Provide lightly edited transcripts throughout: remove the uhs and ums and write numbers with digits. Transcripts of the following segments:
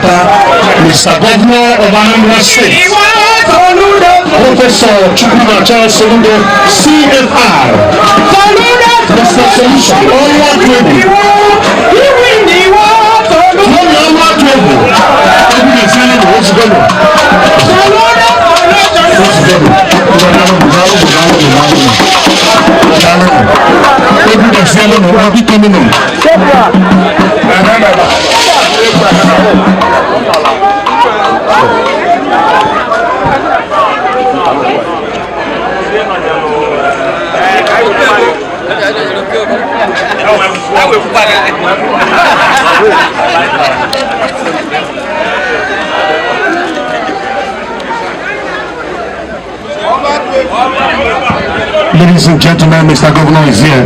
na-anabata Mr. Governor of Anambra State, Professor Chukwuma Charles Soludo, CFR. Mr. Solution, ọnwa 20. Ọnwa ọnwa 20. Egwu ga-esi nụ ozugbo nụ. Ozugbo nụ. Daalụ, daalụ, daalụ, daalụ. Egwu ga-esi nụ, biko nụ. Ladies and gentlemen, Mr. Governor is here.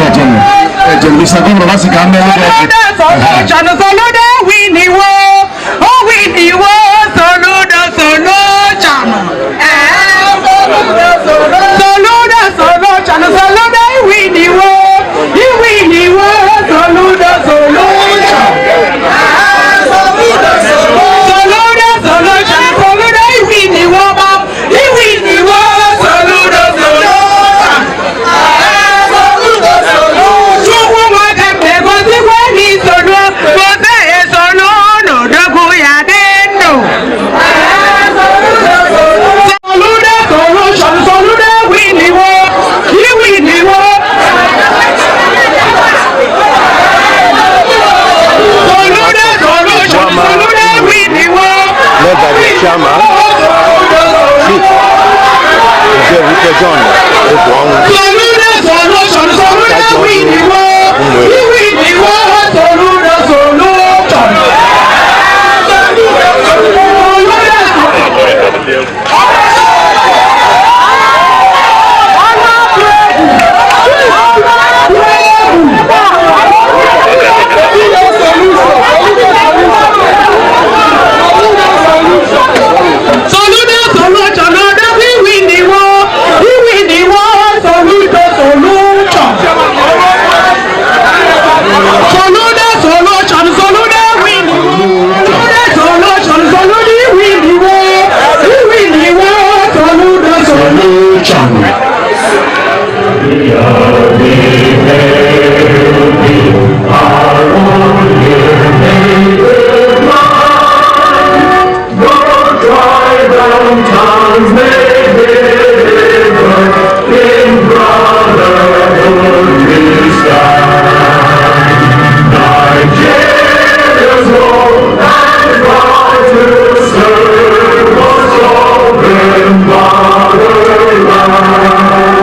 Mr. Governor, that's the camera. Soludo win iwo, ó win iwo, Soludo solution. Soludo solution, Soludo win iwo, he win iwo, Soludo solution. Soludo solution, Soludo win iwo, he win iwo, Soludo solution. Chukwu nwoke mgbe n'isoro gote esoro n'odogwu ya dị ndụ. Soludo solution, Soludo win iwo, he win iwo. Soludo solution, Soludo win iwo. Led by the chairman, Chief Nzeruke John Egwuonwu. Soludo solution, Soludo win iwo, he win iwo, Soludo solution. Soludo. Soludo solution, Soludo we win the war, we win the war, Soludo solution. Soludo solution, Soludo win the war, Soludo solution, Soludo win the war, we win the war, Soludo solution.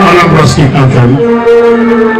Anambra State Anthem.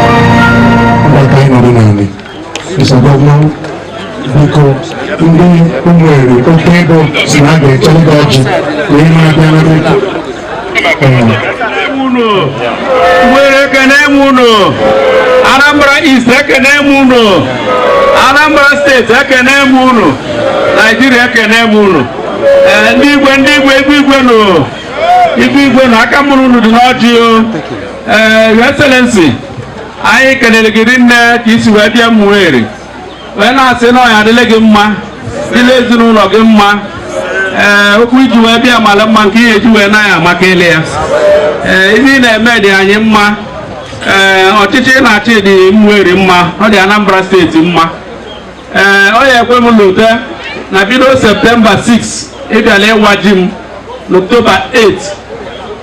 Mgbakọ anyị nọdụ n'ala. Mr. Governor, biko, ndị Ụmụeri oke ego si na a ga-echere gị ọjị wee na-abịa na ee. Unu nwere, ekene m unu. Anambra East, ekene m unu. Anambra Steeti, ekene m unu. Naijiria, ekene m unu. Ee, ndị igwe, ndị igwe, igwe, igwe nụ, igwe, igwe nụ, aka mụrụ unu dị n'ọjị o. Ee, Your Excellency, Anyị kelere gị rinne ka isi wee bịa Ụmụeri wee na-asị na ọya adịla gị mma, dịla ezinụlọ gị mma. Ee, okwu iji wee bịa mara mma nke ihe eji wee naghị amaka ele ya. Ee, ihe ị na-eme dị anyị mma. Ee, ọchịchị ị na-achị dị Ụmụeri mma, ọ dị Anambra Steeti mma. Ee, ọ ya ekwe m lote na bido Septemba 6 ịbịala ịwa ji m n'October 8,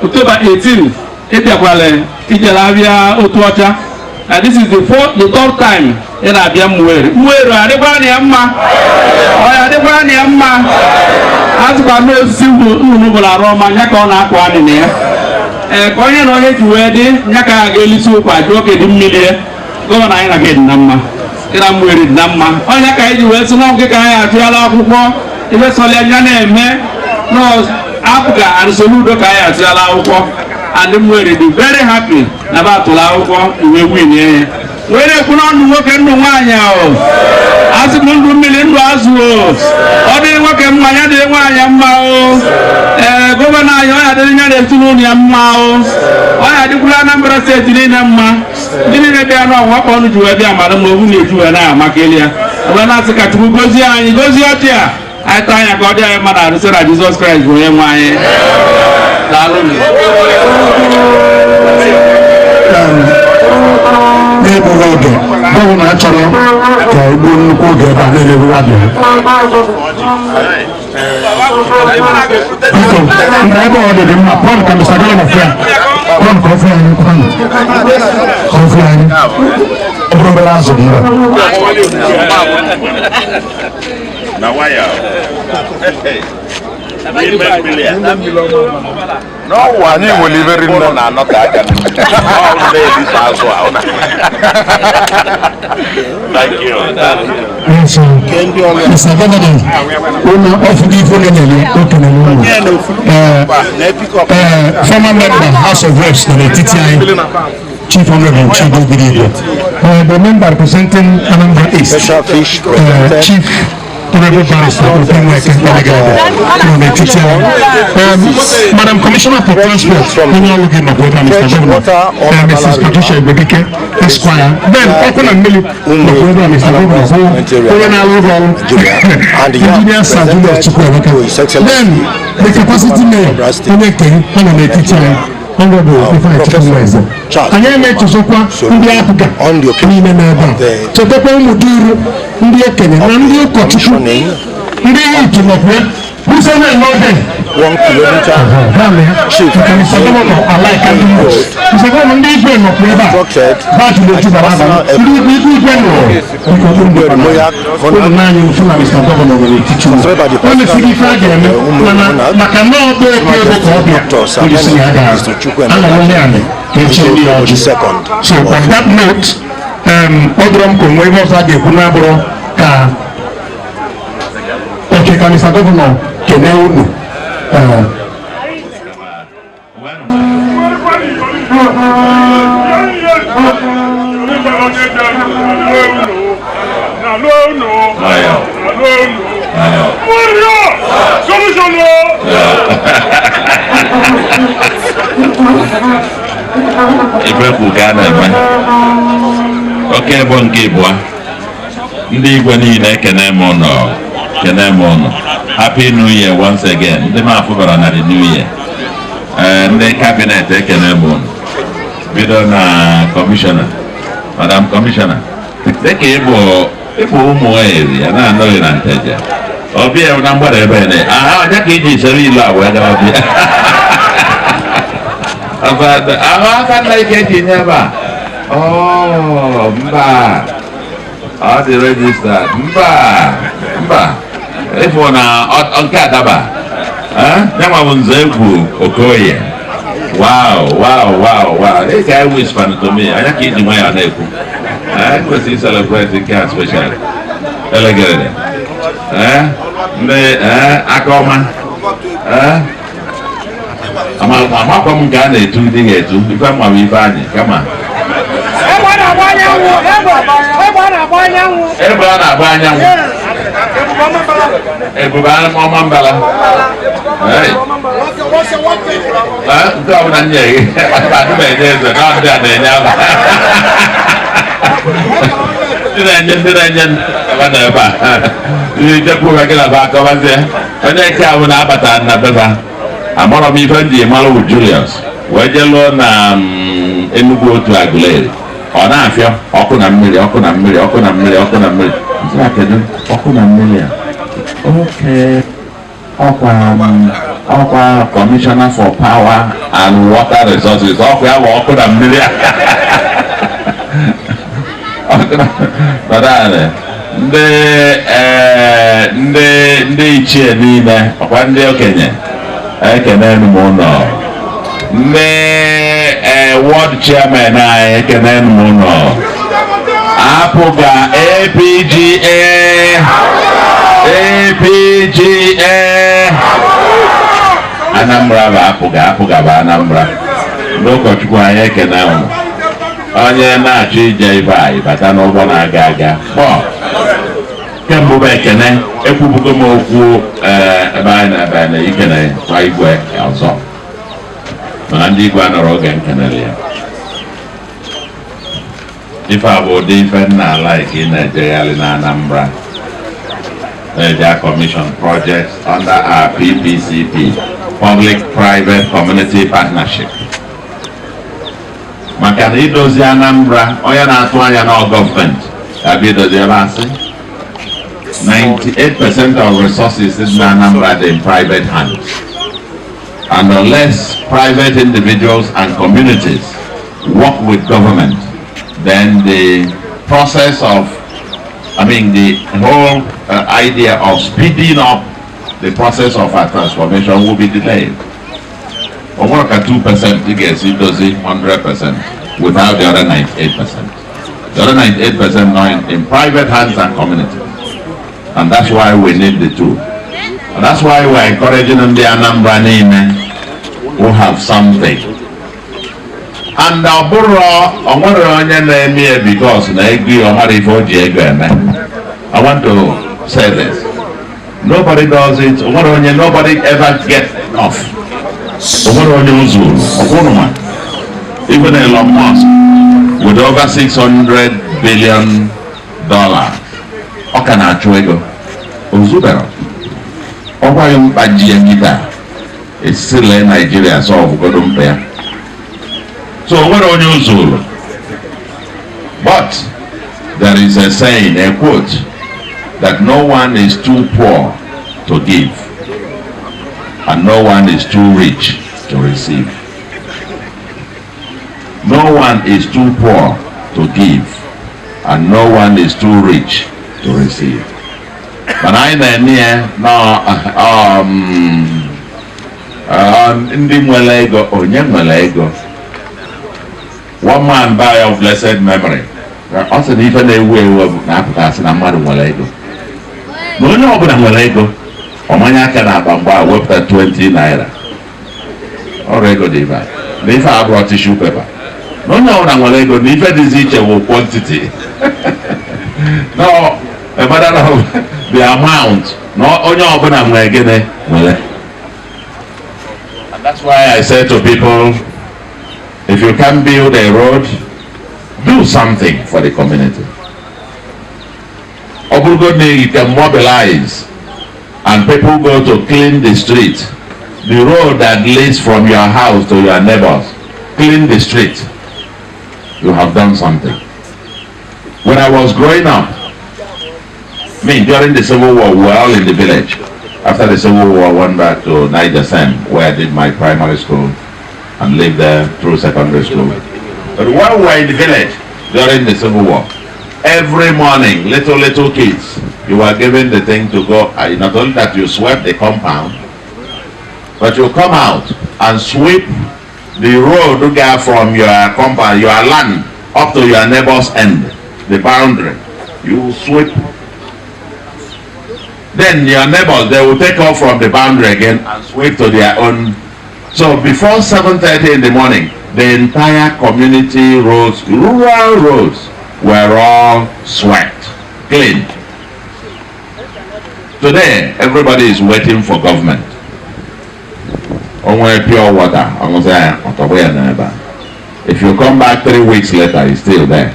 October 18 ịbịakwala ijere abịa otu ọcha na this is the fourth, the third time ị na-abịa Ụmụeri. Ụmụeri adịkwara na ya mma, ọ ya adịkwara na ya mma. Azụkwa n'osisi nnụnụ bụla arụ ọma nya ka ọ na-akụ anị na ya. Ee, ka onye na onye ji wee dị nya ka a ga-elisi ụkwa jụọ kedu mmiri ya. Gọvanọ anyị na gị dị na mma, dị na Ụmụeri dị na mma. Onye ka anyị ji wee sị na nke ka anyị atụghala akwụkwọ ife sọlị anya na-eme APGA and Soludo ka anyị atụghala akwụkwọ, and Ụmụeri dị very happy na ba atụrụ akwụkwọ iwe win ya. Wee na-ekwu n'ọnụ nwoke ndụ nwaanyị ahụ, asị m ndụ mmiri ndụ azụ o, ọ dịrị nwoke mma ya dịrị nwaanyị mma o. Ee, gọvanọ anyị ọ ya dịrị ya na ezinụlọ ya mma o, ọ ya dịkwula Anambra Steeti niile mma. Ndị niile bịa n'ọnwa ka ọnụ ji wee bịa mara ma owu na-eju wee na-amaka elu ya. Wee na-asị ka Chukwu gozie anyị, gozie ọchị a anyị taa anya ka ọ dị anyị mma na arụsị na Jizọs Kraịst bụ onye nwe anyị. Daalụ. N'egbughị oge, gọvanọ achọrọ ka egbuo nnukwu oge ebe a na-elewu abịa. Biko, mgbe ebe ọ dị dị mma, pọl ka Mr. Gọvanọ fụ ya, pọl ka ọ fụ anyị, pọl ka ọ fụ anyị. Ọ bụrụ obere azụ dị ire. Na waya. N'ọwụ anyị nwere iberi Ụnụ na-anọte aka. Ọ na-ebisa azụ a. Thank you. Yes, Mr. Governor, ụlọ ọfụgụ ife onye na-enye okenye n'ụlọ. Former member House of Reps nọ n'etiti anyị, Chief Honorable Chief Ogidi. The member representing Anambra East, Special fish presented. Chief Honorable Barrister Okenweke Elegabe nọ n'etiti anyị. Madam Commissioner for Transport, onye ọrụ gị nọkwa ebe a, Mr. Governor, Mrs. Patricia Egbedike, Esquire. Then ọkụ na mmiri nọkwa ebe a, Mr. Governor, bụ onye na-arụ gị ọrụ, Engineer Sir Julius Chukwuemeka. Then the capacity mayor, onye nke ọ nọ n'etiti anyị, Honorable Ifeanyi Chukwueze. Anyị na-echezokwa ndị APGA niile n'ebe a, chetakwa ụmụ duru ndị okenye na ndị ụkọchukwu, ndị youth nọkwa ya. Who's on that northern? 1 kilometer. Chief. Mr. Governor, alaika ndị youth. Mr. Governor, ndị igwe nọkwa ebe a. Structured. Ha jụrụ otu bara abalị. Ndị igwe igwe igwe nọrọ. Ụmụeri Moya Ụmụ naanị ofu na Mr. Governor nwere etiti ụlọ. O mesịrị ife a ga-eme mana maka na ọ bụ ekwe ebe ka ọ bịa onye si ya ga-anọrọ anị ka eche ndị ya ọjị. So on that note, ọ dọrọ m ka onwe ihe ọzọ a ga-ekwu na-abụrụ ka oke ka Mr. Governor kelee unu. Ife kwu ka a na-eme oke ebo nke ịbụa ndị igwe niile ekene m ụnọ, kene m ụnọ. Happy New Year once again. Ndị m afụbara na the New Year. Ee, ndị cabinet ekene m ụnụ, bido na kọmishọna, madam kọmishọna, dịka ịbụ ịbụ ụmụ eri ya na-anọghị na nteje ọbịa na mgbada ebe ne aha ọnya ka iji soro ilu a wee gawa bịa ahụ aka nna ike eji nye ebe a. Oh, mba, ọ dị registered. Mba, mba, ịfụ na nke adaba ya nwa bụ nze egwu Okoye. Wow, wow, wow, wow. Ị ka whisper to me anya ka iji nwayọọ na-ekwu anyị kwesịrị celebrate nke a special elegere ndị aka ọma. Amakwa m nke a na-etu ndị ga-etu ife mma bụ ife anyị kama Egbe a na-agba anyanwụ, egbe a na-agba anyanwụ. Egbe a na-agba anyanwụ. Ebube ọma mbala. Hey. Nke ọbụla m nyere gị, adị m enye eze, na ndị a na-enye ala. Ndị na-enye ebe na ebe a ndị jekwu gị na ba akọbazie onye nke a bụ na-abata na beba amarọ m ife m ji mara bụ Julius wee jee lụọ na Enugu otu Aguleri. Ọ na-afịọ ọkụ na mmiri, ọkụ na mmiri, ọkụ na mmiri, ọkụ na mmiri. Nsị a, kedu ọkụ na mmiri a? Oke ọkwa Commissioner for Power and Water Resources, ọkwa ya bụ ọkụ na mmiri a. Nọdụ ndị ee, ndị ichie niile, ọkwa ndị okenye, ekene m ụnọ. Ndị ward chairman anyị, ekene m ụnọ. APGA, APGA, APGA. Anambra bụ APGA, APGA bụ Anambra. Ndị ụkọchukwu anyị, ekene ụnụ. Onye na-achọ ije ibe anyị bata n'ụgbọ na-aga aga kpọọ kemgbe bụ ekene. Ekwubugo m okwu ebe anyị na-ebe na ikene kwa igwe ọzọ, mana ndị igwe anọrọ oge nkenere ya. Ife a bụ ụdị ife nna ala ị na-ejegharị na Anambra na-eje commission projects under our PPCP, Public Private Community Partnership, maka na idozi Anambra, onye na-atụ anya na gọọmenti ga-abịa idozi ebe asị 98% of resources in Anambra are in private hands. And unless private individuals and communities work with government, then the process of, I mean, the whole idea of speeding up the process of our transformation will be delayed. But work at 2% you get it does it 100% without the other 98%. The other 98% now in private hands and communities. And that's why we need the two. And that's why we're encouraging ndị Anambra niile who have something. And ọ bụrụ ọ nwere onye na-eme ya because na ego ya, ọ mara ife o ji ego eme. I want to say this. Nobody does it. O nwere onye, nobody ever gets enough. O nwere onye o zuru. Ọ bụrụ ma even Elon Musk with over $600 billion, ọ ka na-achụ ego. O zubere. Ọ gwaghị mkpa ji ya kịta esile Nigeria solve godo mkpa ya. So o nwere onye o zuru. But there is a saying, a quote, that no one is too poor to give and no one is too rich to receive. No one is too poor to give and no one is too rich to receive. Mana anyị na-eme ya na ndị nwere ego, onye nwere ego. One man by of blessed memory, ọ sị na ife na-ewu ewu bụ na-apụta asị na mmadụ nwere ego. Na onye ọbụla nwere ego, ọmanye aka na akpa mgbe a wepụta 20 naira. Ọrụ ego dị ife a. Na ife a abụrọ tissue paper. Na onye ọbụla nwere ego, na ife dịzi iche bụ quantity. No, a matter of the amount. Na onye ọbụla nwere gịnị nwere. And that's why I say to people, if you can build a road, do something for the community. Ọ bụrụgo na you can mobilize and people go to clean the street, the road that leads from your house to your neighbors, clean the street, you have done something. When I was growing up, I mean, during the Civil War, we were all in the village. After the Civil War, I went back to Niger Sem, where I did my primary school and lived there through secondary school. But while we were in the village during the Civil War, every morning, little, little kids, you were given the thing to go, not only that you swept the compound, but you come out and sweep the road to get from your compound, your land, up to your neighbor's end, the boundary. You sweep. Then your neighbors, they will take off from the boundary again and sweep to their own. So before 7:30 in the morning, the entire community roads, rural roads, were all swept, clean. Today, everybody is waiting for government. Onwe pure water, ọṅụzị ya, ọtọgbọ ya n'ebe a. If you come back 3 weeks later, it's still there.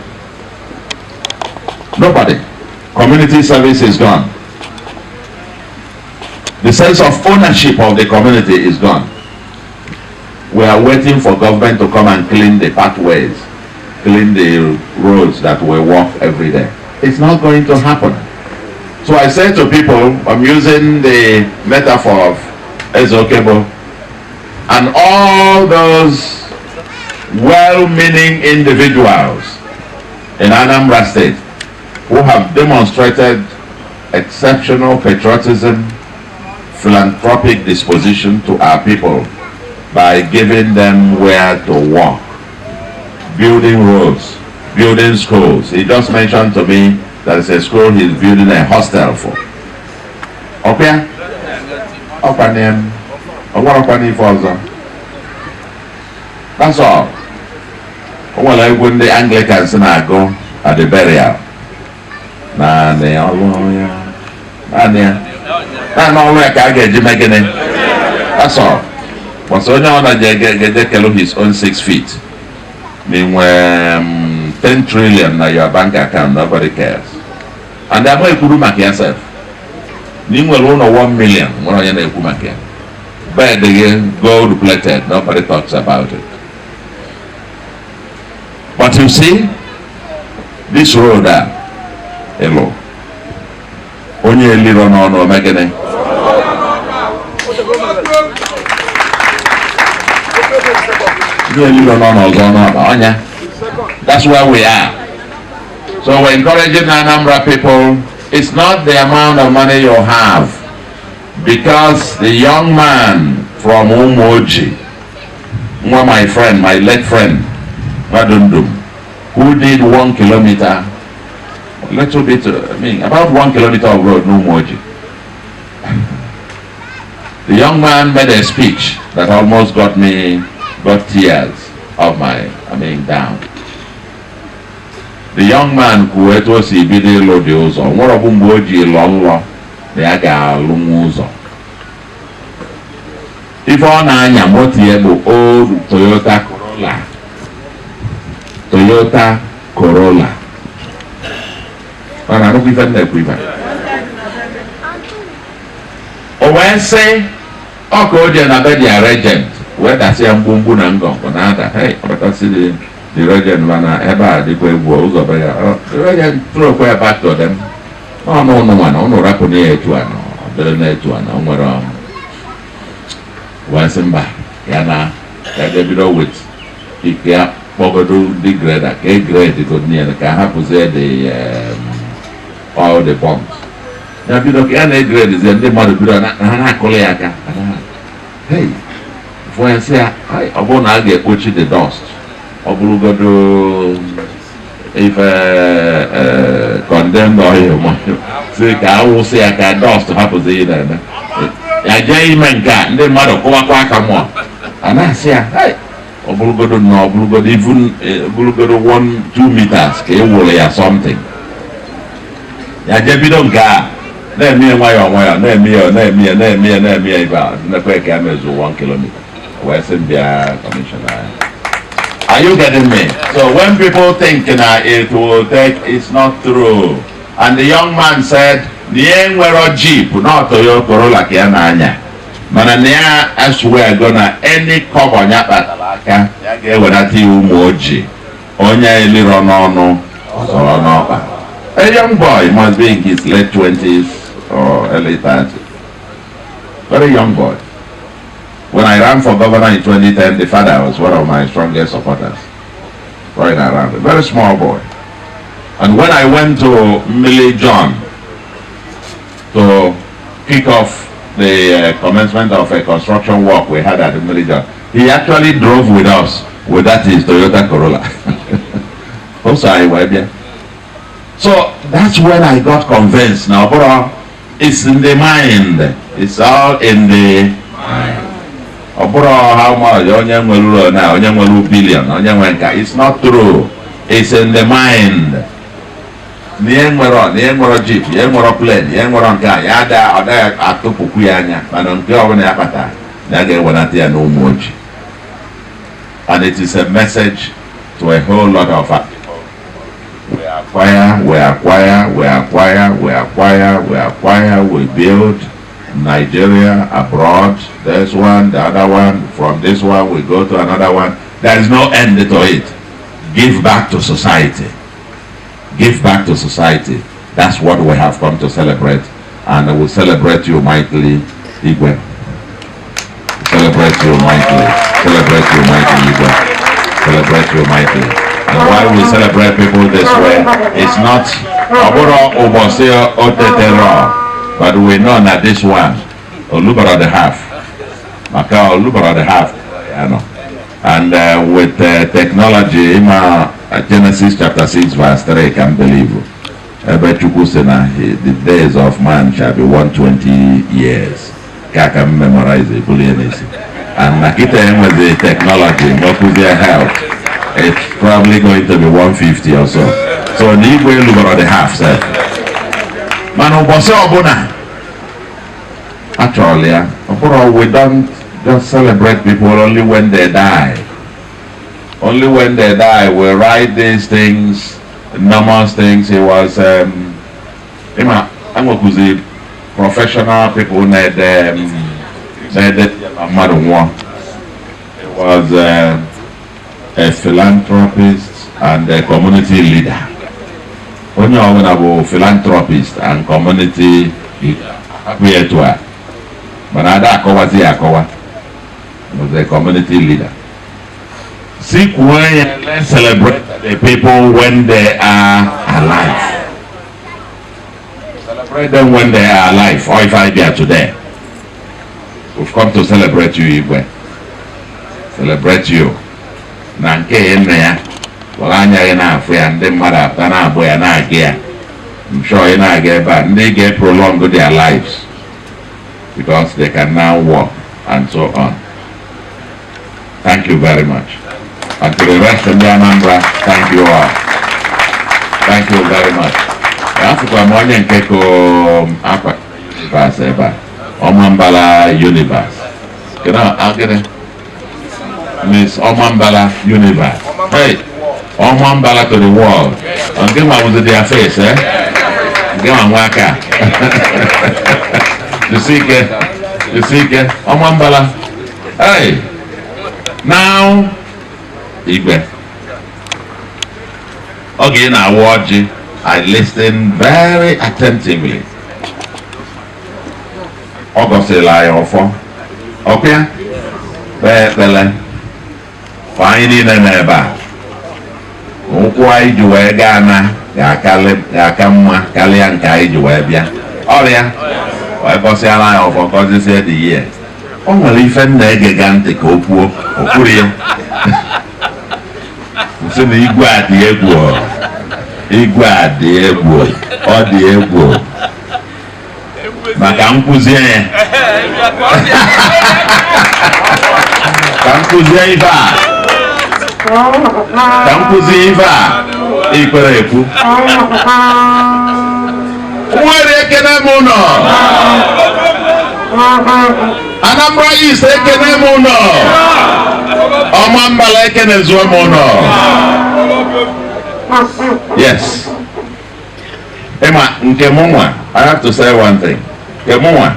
Nobody. Community service is gone. The sense of ownership of the community is gone. We are waiting for government to come and clean the pathways, clean the roads that we walk every day. It's not going to happen. So I say to people, I'm using the metaphor of Ezokebo and all those well-meaning individuals in Anambra State who have demonstrated exceptional patriotism, philanthropic disposition to our people by giving them where to walk, building roads, building schools. He just mentioned to me that it's a school he's building a hostel for. Okay? Ọkwa ife ọzọ. That's all. O nwere egwu ndị Anglicans na-agụ at the burial. Naanị ọlụ ya. Naanị ya. Naanị ọlụ ya ka a ga-eji mee gịnị? That's all. But onye ọ na ga-eje kelu his own 6 feet. Na inwe 10 trillion na your bank account, nobody cares. And ama ekwuru maka ya sef. Na ị nwere ụlọ 1 million, nwere onye na-ekwu maka ya. Bed gị gold plated, nobody talks about it. But you see, this road a ịlụ onye eliro n'ọnụ ome gịnị? Onye eliro n'ọnụ ọzọ n'ọkpa ọnya. That's where we are. So we're encouraging Anambra people, it's not the amount of money you have, because the young man from Umuoji, one my friend, my late friend, Madundum, who did 1 kilometer, a little bit, I mean, about 1 kilometer of road, Umuoji. The young man made a speech that almost got me, got tears of my, I mean, down. The young man kwuo etu o si bido ịlụ dị ụzọ, nwere ọbụ mgbe o ji lọ nlọ na ya ga-alụnwu ụzọ. Ife ọ na-anya moto ya bụ old Toyota Corolla. Toyota Corolla. Ọ na-anụkwa ife m na-ekwu ife a? O wee sị ọ ka o jee na be their regent wee dasị ya mgbumgbu na ngọngọ na-ada, hey, ọ batasị the regent, mana ebe a dịkwa egwu ụzọ be ya. The regent throwkwa ya back to them n'ọnụ ụnụ nwa na ụnụ rapụ na ya etu a na ọ dịrị na etu a na o nwere wee sị mba, ya na ya ga-ebido with ike ya kpọgodo ndị grader ka e grade go ya ka a hapụzie the all the bumps. Ya bido ka ya na-egrade zie, ndị mmadụ bido na ha na-akụli ya aka. Hey, fụ ya sị ya, "Ai, ọ bụrụ na a ga-ekpochi the dust, ọ bụrụgodo ife condemned oil ma sị ka awụsị ya ka dust hapụzi ihe na-eme ya." Jee ime nke a, ndị mmadụ kụwakwa aka mụọ a na-asị ya, "Hey, ọ bụrụgodo na ọ bụrụgodo even bụrụgodo 1-2 meters ka e wụrụ ya something." Ya jee bido nke a na-eme ya nwayọọ nwayọọ, na-eme ya, na-eme ya, na-eme ya, na-eme ya, ibe a nnekwa ka ya mezu 1 kilometer. Wee sị m bịa, Commissioner. Are you getting me? So when people think na it will take, it's not true. And the young man said, na ya nwere jeep, not Toyota Corolla ka ya na-anya. Mana na ya swear go na any kobo ya kpatara aka, ya ga-ewedata ya ụmụ ojii. Onye eliro n'ọnụ, sọrọ n'ọkpa. A young boy, must be in his late 20s or early 30s. Very young boy. When I ran for governor in 2010, the father was one of my strongest supporters. Running around, a very small boy. And when I went to Millie John to kick off the commencement of a construction work we had at Millie John, he actually drove with us with that his Toyota Corolla. Also, I went there. So that's when I got convinced. Now, bro, it's in the mind. It's all in the mind. Ọ bụrụ how much onye nwere ụlọ na onye nwere billion, onye nwere nka, it's not true. It's in the mind. Na ihe nwere, na ihe nwere jeep, ihe nwere plane, ihe nwere nke a, ya ada ọ daghị atụpụkwu ya anya, mana nke ọbụla ya kpatara na ya ga-ewenata ya n'ụmụ ojii. And it is a message to a whole lot of our people. We are Acquire, we acquire, we acquire, we acquire, we acquire, we build Nigeria, abroad, this one, the other one, from this one we go to another one. There is no end to it. Give back to society. Give back to society. That's what we have come to celebrate. And we celebrate you mightily, Igwe. Celebrate you mightily. Celebrate you mightily, Igwe. Celebrate you mightily. And why we celebrate people this way, it's not ọ bụrụ ụbọchị o tetere, but we know that this one, olubara the half. Maka olubara the half, you know. And with technology, ịma Genesis chapter 6 verse 3 can believe. Ebe Chukwu sị na the days of man shall be 120 years. Ka aka m memorize ebulie n'isi. And na kịta enwezi technology, nwekwuzie health. It's probably going to be 150 or so. So na igwe elubara the half sef. Mana ụbọchị ọbụla achọrọ ya, ọ bụrụ we don't just celebrate people only when they die. Only when they die, we write these things, enormous things. He was, ịma, enwekwuzi professional people na-ede na-ede mmadụ nwụọ. He was a philanthropist and a community leader. Onye ọbụla bụ philanthropist and community leader. Hapụ ya etu a. Mana ada akọwazi ya akọwa. Was a community leader. Si kwuo ya, let's celebrate the people when they are alive. Celebrate them when they are alive. Or if I be today. We've come to celebrate you, Igwe. Celebrate you. Na nke nne ya, were anya gị na-afụ ya, ndị mmadụ apụta na-abụ ya na-aga ya. I'm sure ị na-aga ebe a, ndị ga-prolong their lives because they can now walk and so on. Thank you very much. And to the rest of the Anambra, thank you all. Thank you very much. Afụkwa m onye nke ko akwa universe ebe a, Ọmambala Universe. Kedu gịnị? Miss Ọmambala Universe. Hey, Ọmambala to the world. Nke nwa bụzi their face, eh? Nke nwa nwa aka. Jisi ike, jisi ike, Ọmambala. Hey, now, Igwe. Oge ị na-awa ọjị, I listened very attentively. Ọ gọsịrị anyị ọfọ. Ọkwa kpee ekpele. Kwa anyị niile nọ ebe a. Ụkwụ anyị ji wee gaa na ga-aka mma karịa nke anyị ji wee bịa. Ọrịa wee gọsịara anyị ọfọ, gọzisie the year. O nwere ife m na-ege ntị ka o kwuo, o kwuru ya. Sị na igwe a dị egwu o. Igwe a dị egwu, ọ dị egwu maka nkụzie ya, ka nkụzie ife a, ka nkụzie ife a ikwere ekwu. Nwere ekene m ụnọ Anambra East, ekene m ụnọ Ọmambala, ekene zụọ m ụnọ. Yes. Ịma nke mụ nwa, I have to say one thing. Nke mụ nwa,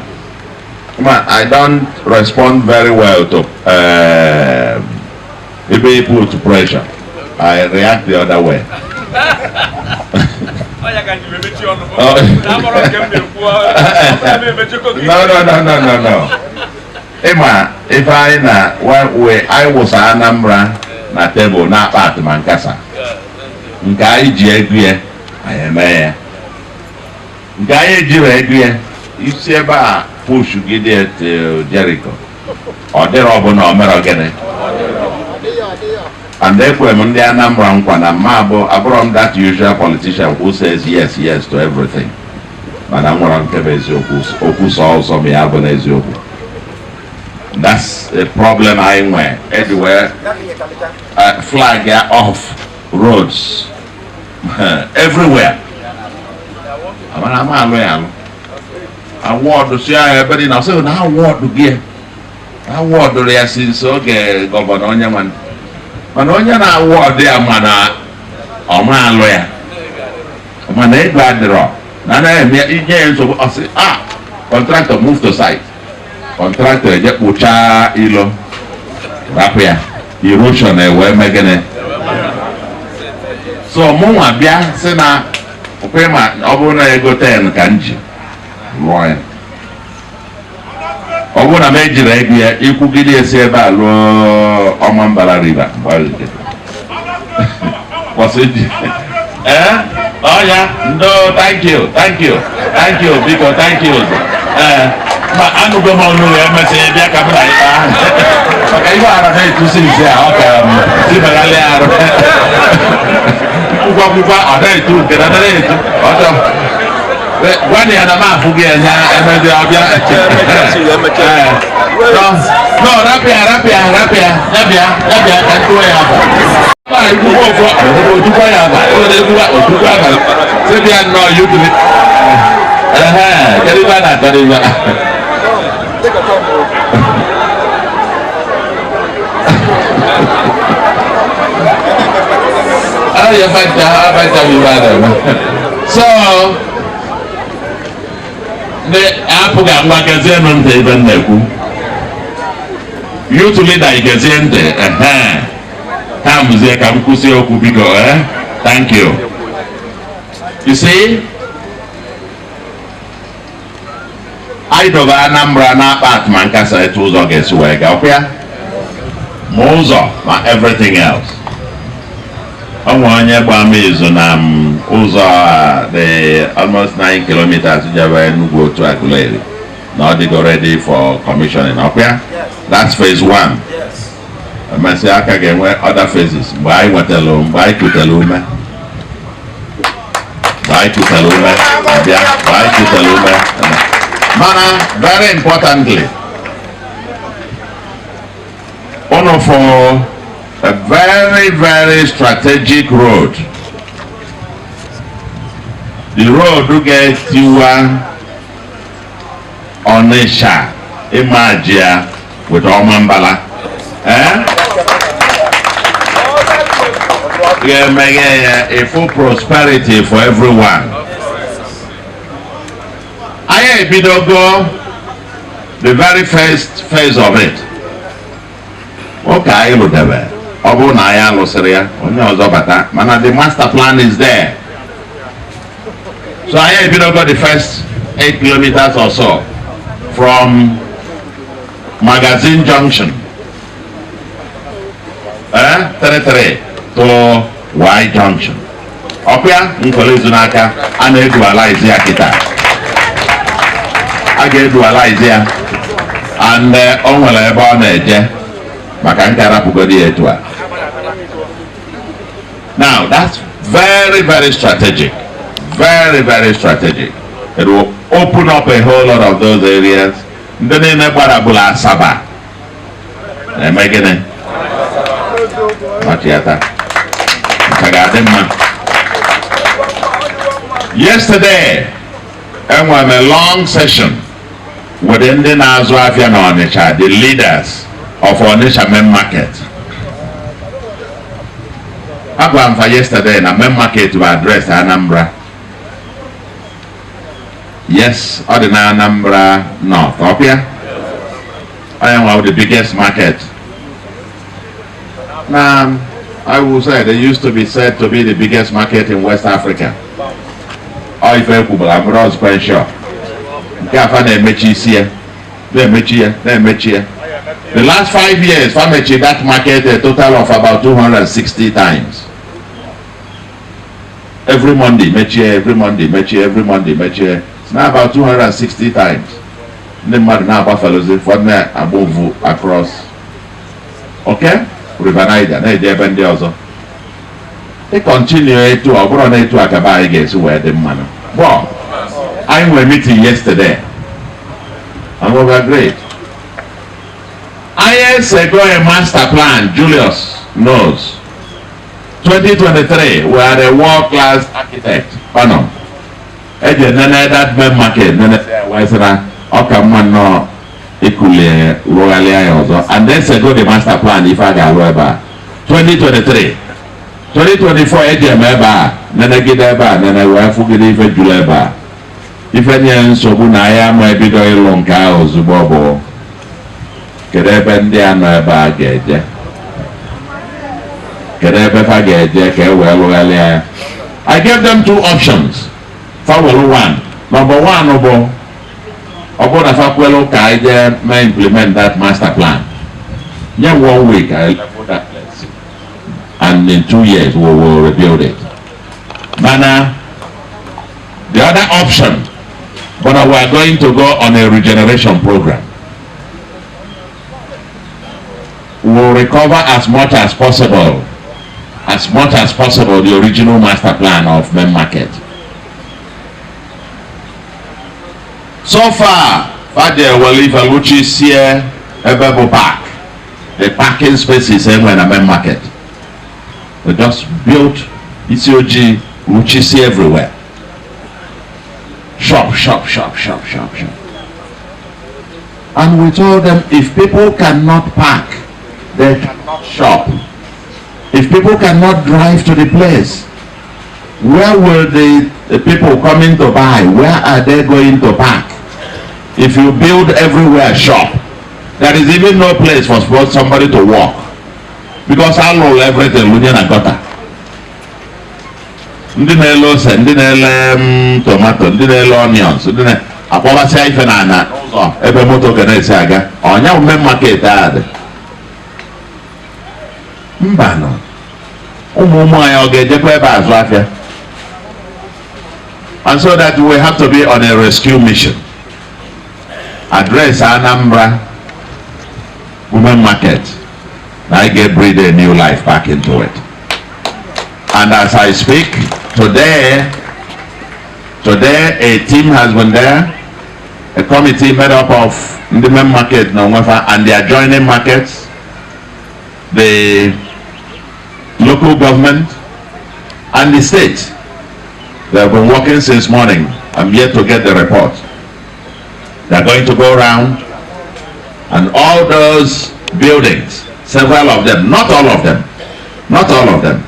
ịma, I don't respond very well to ebe put pressure. I react the other way. Oh. No, no, no, no, no, no. Ịma, ife anyị na we anyị wụsa Anambra na tebụl na-akpa atụma nkasa. Nke anyị ji ego ya, anyị eme ya. Nke anyị ejiri ego ya, isi ebe a push gide till Jericho. Ọ dịrị ọbụla o mere gịnị? And ekwe m ndị Anambra nkwa na mma abụ abụrọ m that usual politician who says yes, yes to everything. Mana m nwere nke bụ eziokwu, okwu sọ ụsọ ma ya bụ n'eziokwu. That's a problem anyị nwe. Eji wee flag ya off roads everywhere. Amara ama alụ ya alụ. Awọdụ si ya ebe dị na ọsị na awọdụ gị. Awọdụrụ ya since oge governor onye nwe. Mana onye na-awọdụ ya mana ọ ma alụ ya. Mana ego adịrọ na anaghị eme inye ya nsogbu, ọ sị ah, contractor, move to site. Contractor eje kpụchaa ilo, rapụ ya, erosion ewee mee gịnị? So mụnwa bịa sị na okwe ma ọ bụrụ na ego 10 ka m ji rụọ ya, ọ bụrụ na m ejiri ego ya ikwugide esi ebe a lụọ Ọmambala River mgbe kwụsị ji ee ọya ndo. Thank you, thank you, thank you, biko, thank you. Ee, ma anụgo m ọnụ ya, emesịa bịa ka m na ịkpa maka ihe ara na-etusi nze a ọ ka m tibaghalị arụ kwụkwa kwụkwa ọ na-etu nke na na-etu ọjọ. Gwanụ ya na m afụ gị anya emezi ọbịa. No, rapịa, rapịa, rapịa ya, bịa ya, bịa ka ntụọ ya aba. Ikwukwa ofu otukwa ya aba, ekwukwa otukwa aba, sị bịa nnọọ yutuli. Ehe, kedu ibe a na-akọ n'ibe a? Ya fanta, fanta bụ ibe a na-eme. So, ndị apụghị ngwa, gezienụ ntị ibe m na-ekwu. Youth leader, igezie ntị. Ehe, ha mụzie ka m kwụsị okwu, biko. Eh, thank you. You see, anyị dobe Anambra na-akpa atụma nkasa etu ụzọ ga-esi wee gaa ọkwa ya, ma ụzọ ma everything else. Ọ nwe onye gba m izu na m ụzọ a dị almost 9 kilometers jebe Enugu otu Aguleri na ọ dịgo ready for commissioning, ọkwa ya? That's phase one. Emesịa aka ga-enwe other phases mgbe anyị nwetara, mgbe anyị kutere ume, mgbe anyị kutere ume bịa, mgbe anyị kutere ume. Mana very importantly, unu for a very, very strategic road, the road ga-etiwa Onitsha Imajia with Omambala, eh? Ga-emeghe ya a full prosperity for everyone. Anyị ebidogo the very first phase of it. Ụka anyị rụdebe, ọ bụrụ na anyị alụsịrị ya, onye ọzọ bata, mana the master plan is there. So anyị ebidogo the first 8 kilometers or so from Magazine Junction, eh, 33 to Y Junction. Ọkwa nkwere izu n'aka a na-edualize ya kịta, a ga-edualize ya and o nwere ebe ọ na-eje maka nke arapụgodi ya etu a. Now that's very, very strategic, very, very strategic. It will open up a whole lot of those areas. Ndị niile gbaragburu Asaba na-eme gịnị? Machiata nke ga-adị mma. Yesterday enwere m a long session with ndị na-azụ afịa na Onitsha, the leaders of Onitsha Main Market. Agwara m fa yesterday na Main Market bụ address Anambra. Yes, ọ dị na Anambra North, ọpịa onye nwa the biggest market na. I will say they used to be said to be the biggest market in West Africa. Ọ ife ekwubara abụrụ ọzụkwa sure nke afa na-emechi isi ya, na-emechi ya, na-emechi ya. The last 5 years, fa mechiri that market a total of about 260 times. Every Monday mechie, every Monday mechie, every Monday mechie. It's now about 260 times. Ndị mmadụ na-agbafelozi, ụfọdụ na-agba ovu across, okay, River Niger, na-eje ebe ndị ọzọ. Ị continue etu ọ bụrụ na etu akaba anyị ga-esi wee dị mmanụ. Well, anyị nwere meeting yesterday and we were great. Anyị esego a master plan. Julius knows. 2023, we had a world class architect panel eji nene that Main Market, nene wee sị na ọ ka mma nnọọ ikulie rụgharịa ya ọzọ, and then sego the master plan ife a ga-arụ ebe a 2023. 2024 eji eme ebe a nenegide ebe a nene wee fụgide ife juru ebe a ife nye nsogbu na ya ma ebido ịlụ nke ahụ ozugbo bụ kedu ebe ndị a nọ ebe a ga-eje, kedu ebe fa ga-eje ka e wee lụgharịa ya. I gave them two options. Fa welu one. Number one bụ ọ bụrụ na fa kwelu ka anyị jee mee implement that master plan, nye 1 week I level that place, and in 2 years we will rebuild it. Mana the other option, but we are going to go on a regeneration program. We will recover as much as possible, the original master plan of Main Market. So far, Fade Walifa Luchi Sie Ebebo Park, the parking spaces in the Main Market. They just built ECOG Luchi Sie everywhere. Shop, shop, shop, shop, shop, shop. And we told them, if people cannot park, they cannot shop. If people cannot drive to the place, where will the people coming to buy? Where are they going to park? If you build everywhere shop, there is even no place for somebody to walk. Because I roll everything, lunye na gutter. Ndị na-ele ose, ndị na-ele tomato, ndị na-ele onions, ndị na-akpọbasịa ife na ana n'ụzọ ebe moto ga na-esi aga. Ọnya Main Market a dị. Mba nọ. Ụmụ ụmụ anyị ọ ga-ejekwa ebe azụ afịa? And so that we have to be on a rescue mission. Address Anambra Women Market. I get breathe a new life back into it. And as I speak, today a team has been there, a committee made up of the Main Market and the adjoining markets, the local government, and the state. They have been working since morning. I'm yet to get the report. They are going to go around, and all those buildings, several of them, not all of them, not all of them,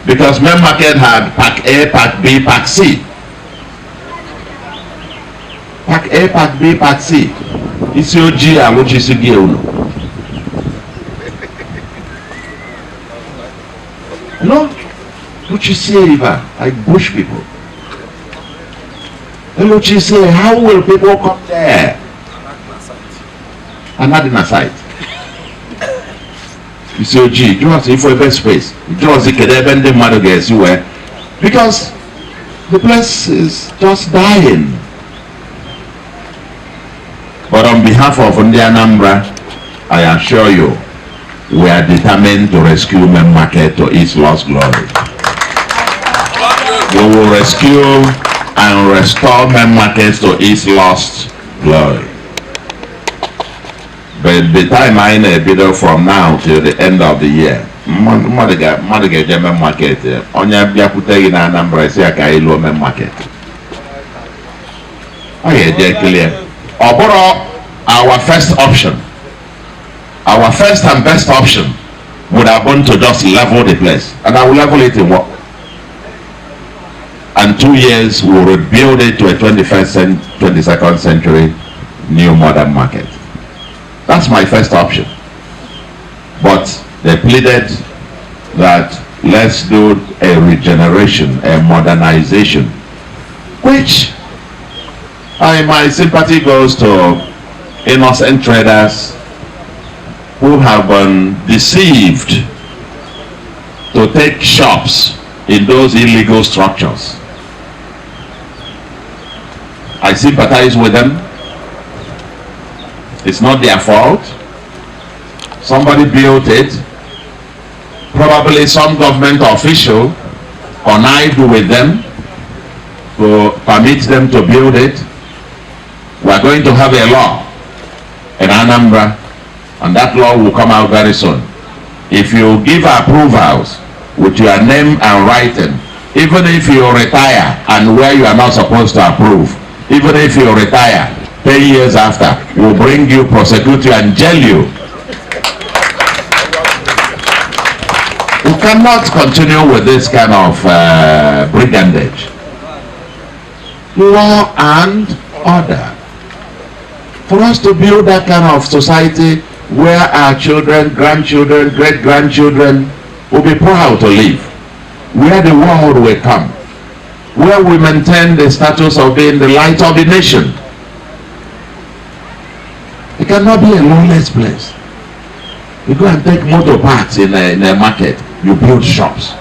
because Main Market had Park A, Park B, Park C. Park A, Park B, Park C. ECOG alụchisi unu. No, Luchisi River, like bush people. Luchisi, how will people come there? Another site. ECOG, you want to for the space. You want to get because the place is just dying. But on behalf of Ndi Anambra, I assure you, we are determined to rescue Main Market to its lost glory. We will rescue and restore Main Market to its lost glory. But the time I know from now till the end of the year, mmadụ ga-eje Main Market, onye bịakwute gị na Anambra si ya ka anyị lụọ Main Market. Ọ ga-eje clear. Ọ bụrụ our first option, our first and best option would have been to just level the place, and I will level it in what? And 2 years we will rebuild it to a 21st, 22nd century new modern market. That's my first option. But they pleaded that let's do a regeneration, a modernization, which my sympathy goes to innocent traders who have been deceived to take shops in those illegal structures. I sympathize with them. It's not their fault. Somebody built it. Probably some government official connived with them to permit them to build it. We are going to have a law in Anambra, and that law will come out very soon. If you give approvals with your name and writing, even if you retire and where you are not supposed to approve, even if you retire 10 years after, we'll bring you, prosecute you, and jail you. cannot continue with this kind of brigandage. Law and order. For us to build that kind of society where our children, grandchildren, great-grandchildren will be proud to live, where the world will come, where we maintain the status of being the light of the nation. It cannot be a lawless place. You go and take motor parks in a market, you build shops.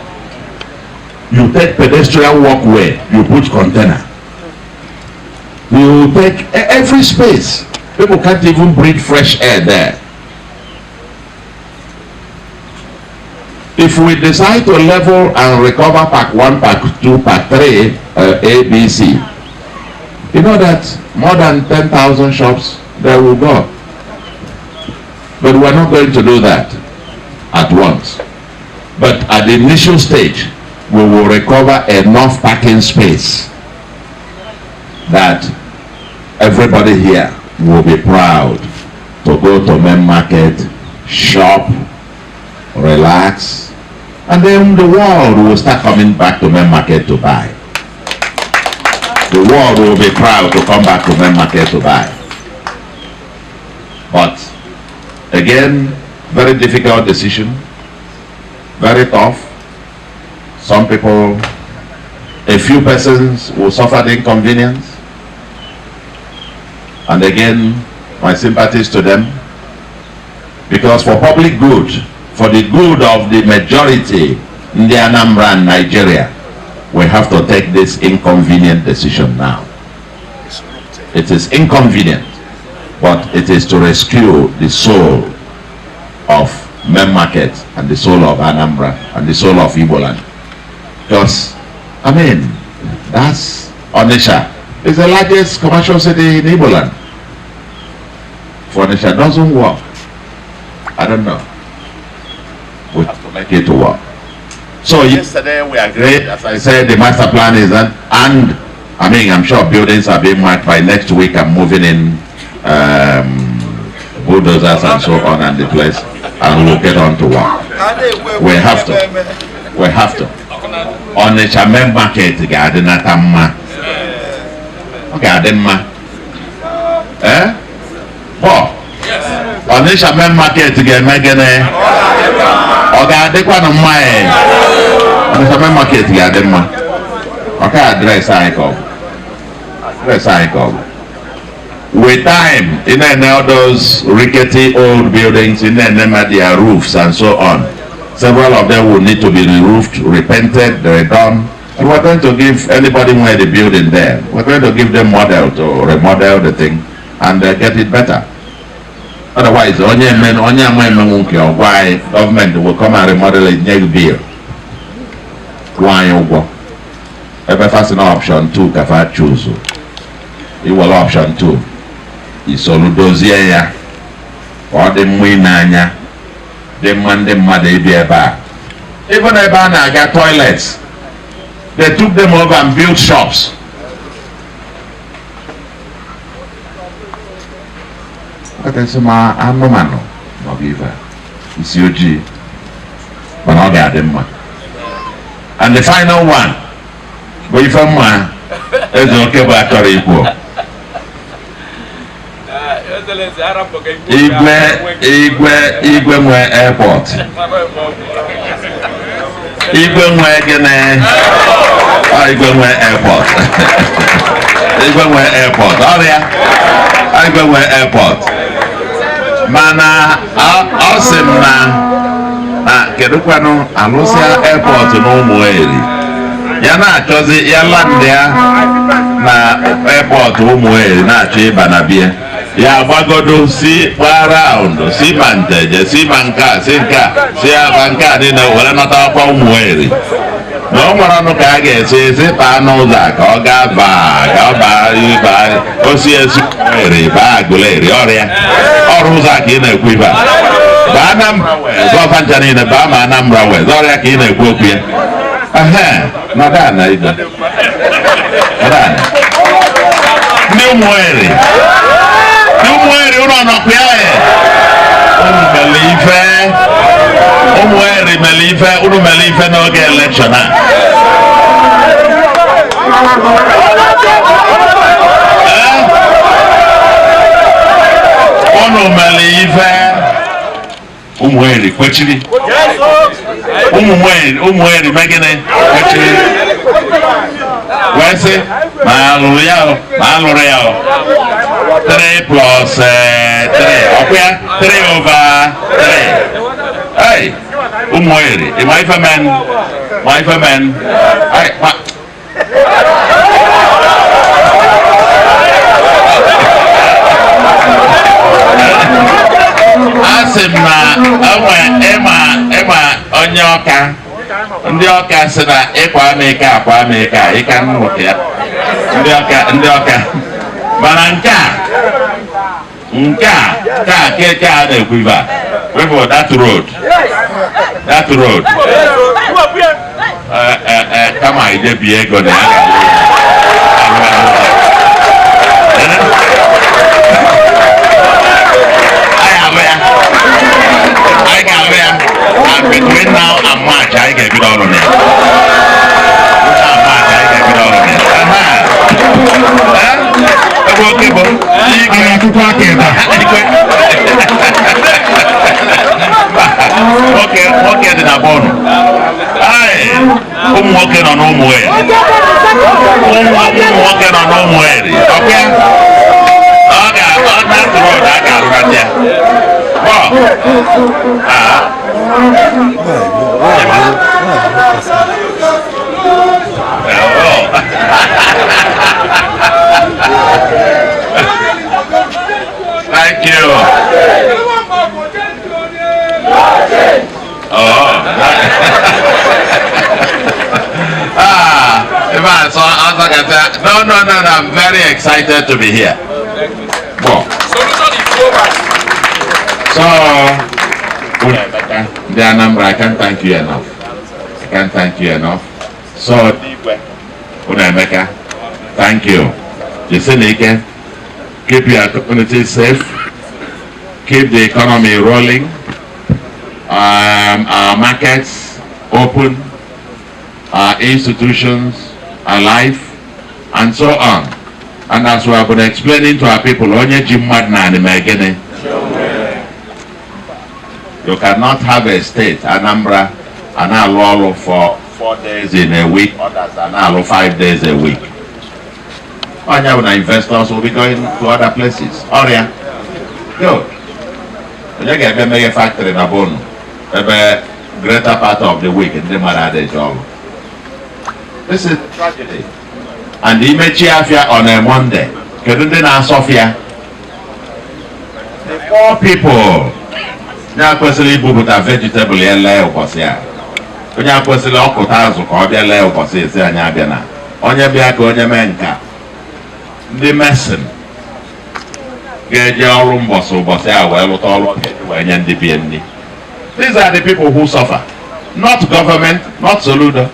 You take pedestrian walkway, you put container. You take every space. People can't even breathe fresh air there. If we decide to level and recover Park 1, Park 2, Park 3, A, B, C, you know that more than 10,000 shops there will go. But we're not going to do that at once. But at the initial stage, we will recover enough parking space that everybody here will be proud to go to main market, shop, relax, and then the world will start coming back to main market to buy. The world will be proud to come back to main market to buy. But again, very difficult decision, very tough. Some people, a few persons will suffer the inconvenience. And again, my sympathies to them, because for public good, for the good of the majority in the Anambra and Nigeria, we have to take this inconvenient decision now. It is inconvenient, but it is to rescue the soul of main market and the soul of Anambra and the soul of Igboland. Because, I mean, that's Onitsha. It's the largest commercial city in Igboland. If Onitsha doesn't work, I don't know. We have to make it to work. So yesterday we agreed, as I said, the master plan is that, and I mean, I'm sure buildings are being marked by next week. I'm moving in bulldozers and so on and the place, and we'll get on to work. We have to. We have to. Onitsha main market ga-adịnata mma. Ọ ga-adị mma. Eh? Paul? Onitsha main market ga-eme gịnị? Ọ ga-adịkwanụ mma e? Onitsha main market ga-adị mma. Ọ ka adreesị anyị ka ọ bụ. Adreesị anyị ka ọ bụ. With time, in all those rickety old buildings, in their roofs and so on, several of them will need to be re-roofed, repainted, redone. And we're going to give anybody who had a building there, we're going to give them model to remodel the thing and get it better. Otherwise, why government will come and remodel it, nye bill. Why you go? If option 2, if choose, you will option 2. Isolu dozie ya ka ọ dị mma ịnanya, dị mma ndị mmadụ ịbịa ebe a. Even ebe a na-aga toilets, they took them over and built shops. Ọkachasị ma anụmanụ maọbụ ife isi ojii, mana ọ ga-adị mma. And the final one bụ ife mma eze oke bụ achọrọ ikwu. Igwe nwe airport. Igwe nwe gịnị? Igwe nwe airport. Igwe nwe airport. Ọrịa. Igwe nwe airport. Mana ọ sị m na kedụkwanụ alụsịa airport n'Ụmụeri. Ya na-achọzi ya land ya na airport Ụmụeri na-achọ ịba na bie. Ya gbagodo si gbaa raụndụ si ma nteje si ma nke a si nke a si aba nke a niile were nọta ọkwa Ụmụeri. Na ọ nwere ọnụ ka a ga-esi esi baa n'ụzọ a ka ọ gaa baa ka ọ baa baa osi esi Ụmụeri baa Agụleri ọrịa ọrụ ụzọ a ka ị na-ekwu ibe a. Baa Anambra wee zọọ ncha niile baa ma Anambra wee zọọ ọrịa ka ị na-ekwu okwu ya. Ehe, nọdụ ana igwe. Nọdụ ana. Ndị Ụmụeri. Ụmụeri ụlọ nọkwa ya. Unu mere ife. Ụmụeri mere ife, unu mere Election a? Unu mere ife Ụmụeri kwechiri. Ụmụeri megịnị kwechiri wee sị ma alụrụ ya o, ma alụrụ ya o. 3 plus 3 ọkwa ya 3 over 3. Hey, Ụmụeri, ị ma ife men, ma ife men. Hey, ma asị m na enwe ịma onye ọka ndị ọka sị na ịkwa ama ike akwa ama ike a ịka nwoke ya ndị ọka mana nke a ka keke a na-ekwu ife a wepụ that road kama idebie ego na ya ga-alụ. Between now and March, I get it all on it. March, I get it all on it. Okay, the Nabono. Aye, I'm walking on home way. I'm walking on home way. Okay? Okay, on that road, I got right there. Wow. Thank you. Oh. No, I'm very excited to be here. Well, so the Anambra, I can't thank you enough. I can't thank you enough. So, Unemeka, thank you. Jisinike, keep your community safe. Keep the economy rolling. Our markets open. Our institutions alive, and so on. And as we have been explaining to our people, onye ji mmadụ na anime gịnị? You cannot have a state, Anambra, and alụ for 4 days in a week, others and alụ 5 days a week. Onye na investors will be going to other places. Ọrịa. Good. Onye ga-ebe meghe factory na Bonu, ebe greater part of the week ndị mmadụ adịghị ọrụ. This is tragedy. And imechi afia on a Monday. Kedu ndị na-asọfịa? The poor people. Onye akwesịrị ibupụta vegetable ya lee ụbọchị a. Onye akwesịrị ọkụta azụ ka ọ bịa lee ụbọchị esi anyị abịa na. Onye bịa ka onye mee nka. Ndị mesin ga-eje ọrụ mbọsị ụbọchị a wee lụta ọrụ wee nye ndị bie nri. These are the people who suffer. Not government, not Soludo.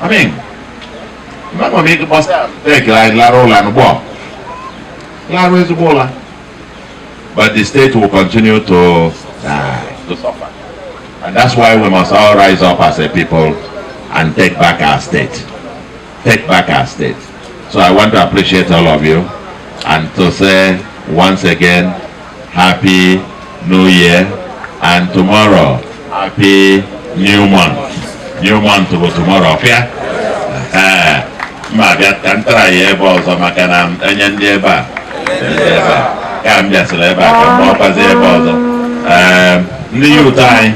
I mean, but the state will continue to die, to suffer. And that's why we must all rise up as a people and take back our state. Take back our state. So I want to appreciate all of you and to say once again, Happy New Year, and tomorrow, Happy New Month. New month bụ tomorrow, ọfịa? Ma bịa ka m tara ya ebe ọzọ maka na enye ndị ebe a ka m bịasịrị ebe a ka m ọkwazi ebe ọzọ. Ndị youth anyị,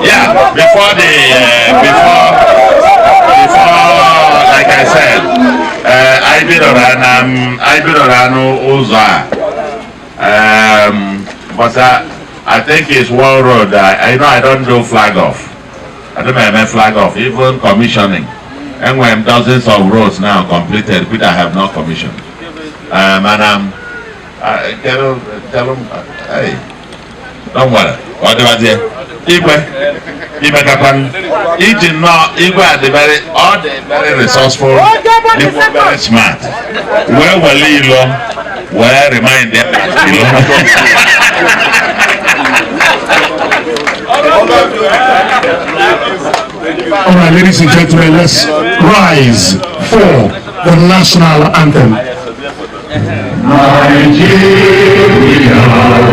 yeah, before the before like I said, anyị bidoro anụ ụzọ a, but I think it's one road. I know I don't do flag off. I don't have flag off, even commissioning. And we have dozens of roads now completed, which I have not commissioned. Tell them, hey, don't worry. What do I say? Igwe, Igwe are the very, all the very resourceful, people very smart. Where will you where remind them? All right, ladies and gentlemen, let's rise for the national anthem. Nigeria,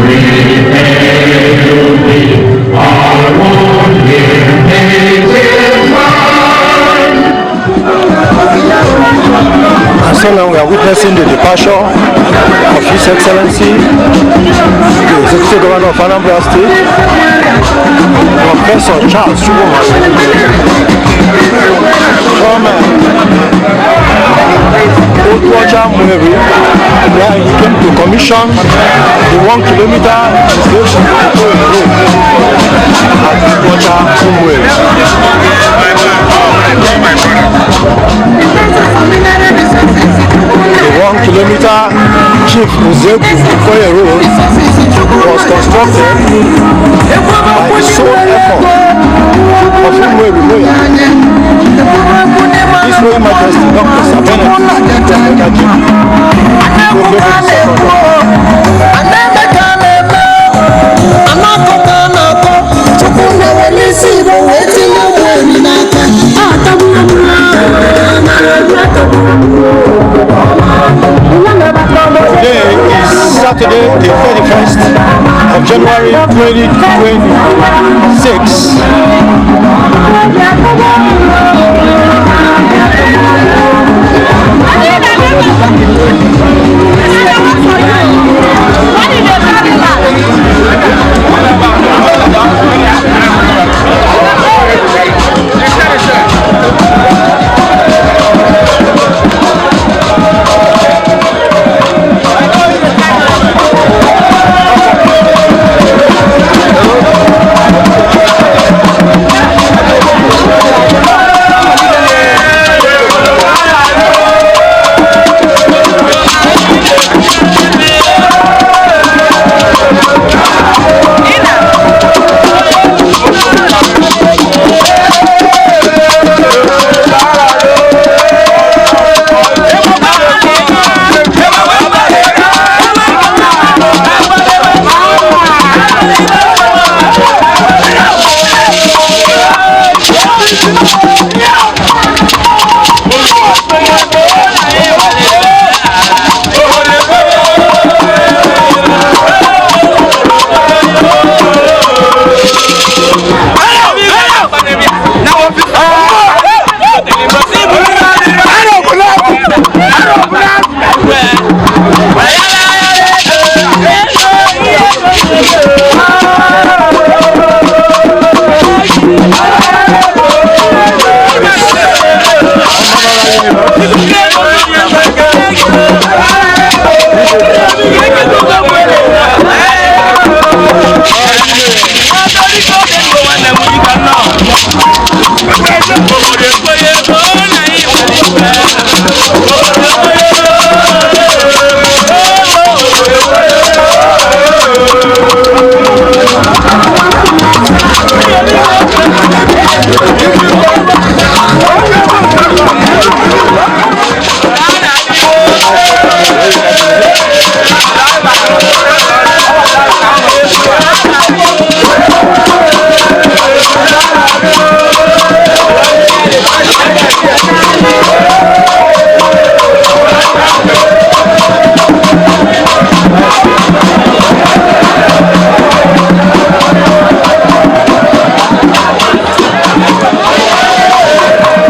we hail thee, our own dear native land. And so now we are witnessing the departure of His Excellency, the Executive Governor of Anambra State, Professor Charles Chukwuma from Otuocha Umueri, where he came to commission the 1 kilometer Road at Otuocha Umueri. The 1 kilometer Chief Uzeku Okoye Road was constructed by the sole effort of Umueri Muya, His Royal Majesty Dr. Sir Bennett Chukwuemeka JP, Anakọta na-akọ Chukwu na-ewere isi Igbo wee tinye ụmụ eri n'aka. Today is Saturday, the 31st of January 2026.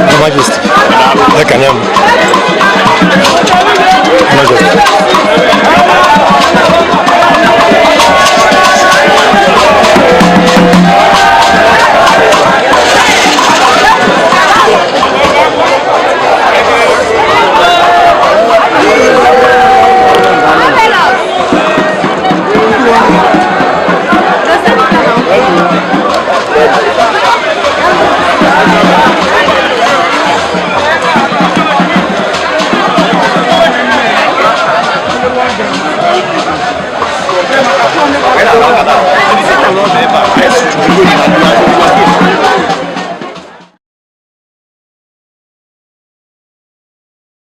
Your Majesty, ekene m. Your Majesty.